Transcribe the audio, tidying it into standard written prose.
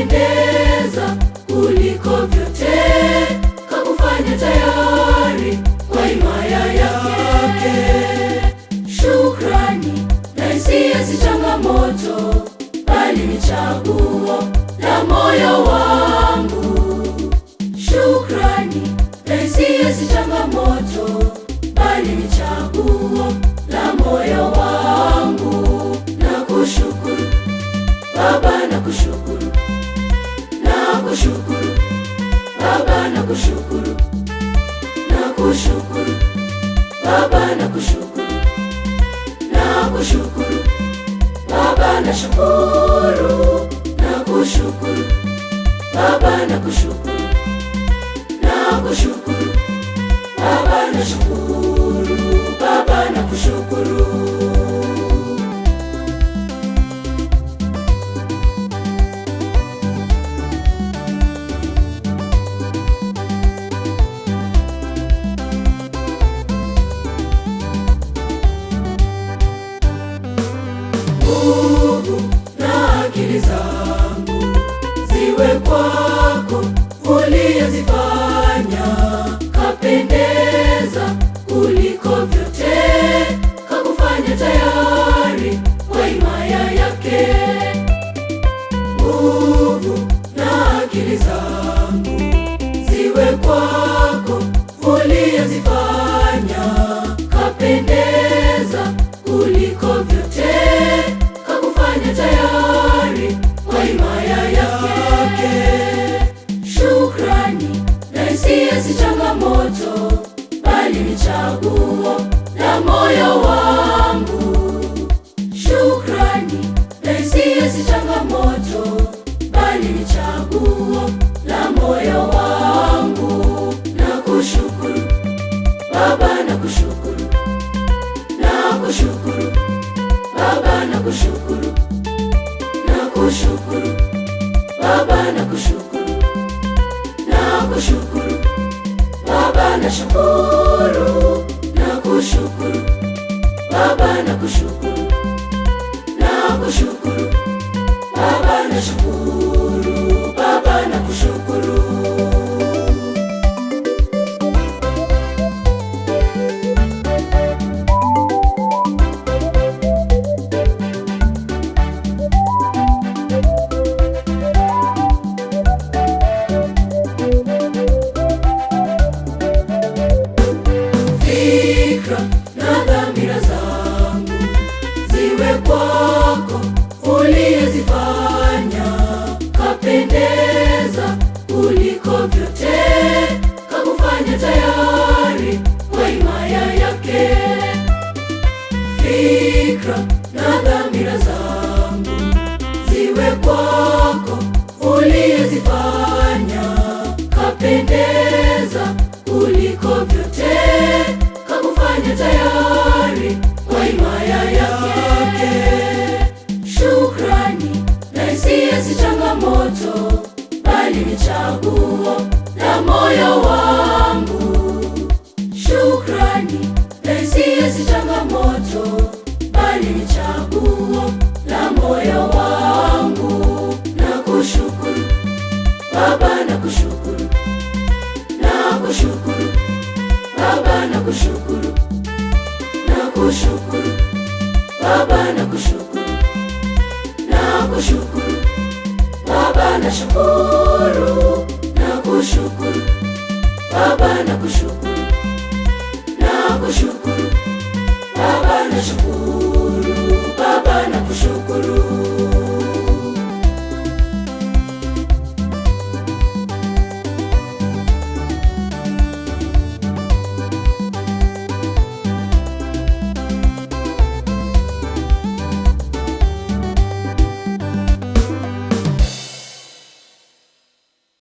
Kapendeza kuliko vyote, kakufanya tayari kwa himaya yake. Shukrani na hisia si changamoto, bali ni chaguo la moyo wangu. Shukrani na hisia si changamoto, bali ni chaguo la moyo wangu. Nakushukuru Baba, nakushukuru, nakushukuru Baba, nakushukuru, nakushukuru Baba, nakushukuru, nakushukuru Baba, nashukuru, nakushukuru Baba, nakushukuru, nakushukuru Baba, nashukuru, Baba, nakushukuru. Nguvu na akili zangu ziwe kwako uliyezifanya, kapendeza kuliko vyote, kakufanya tayari kwa himaya yake. Nguvu na akili zangu ziwe kwako uliyezifanya, kapendeza kuliko vyote, kakufanya tayari kwa himaya yake. Shukrani na hisia si changamoto, bali ni chaguo la moyo wangu. Shukrani na hisia si changamoto, bali ni chaguo la moyo wangu. Nakushukuru Baba, nakushukuru, nakushukuru Baba, nakushukuru, nakushukuru Baba, nakushukuru, nakushukuru Baba, nashukuru, nakushukuru Baba, nakushukuru, nakushukuru Baba, nashukuru, Baba, nakushukuru. Fikra na dhamira zangu ziwe kwako uliyezifanya, kapendeza kuliko vyote, kakufanya tayari kwa himaya yake. Fikra na dhamira zangu ziwe kwako uliyezifanya, kapendeza kuliko vyote, kakufanya tayari kwa himaya yake. Shukrani na hisia si changamoto, bali ni chaguo la moyo wangu. Shukrani na hisia si changamoto, bali ni chaguo la moyo wangu. Nakushukuru Baba, nakushukuru, nakushukuru Baba, nakushukuru, nakushukuru Baba, nakushukuru, nakushukuru Baba, nashukuru, nakushukuru Baba, nakushukuru, nakushukuru Baba, nashukuru, Baba, nakushukuru.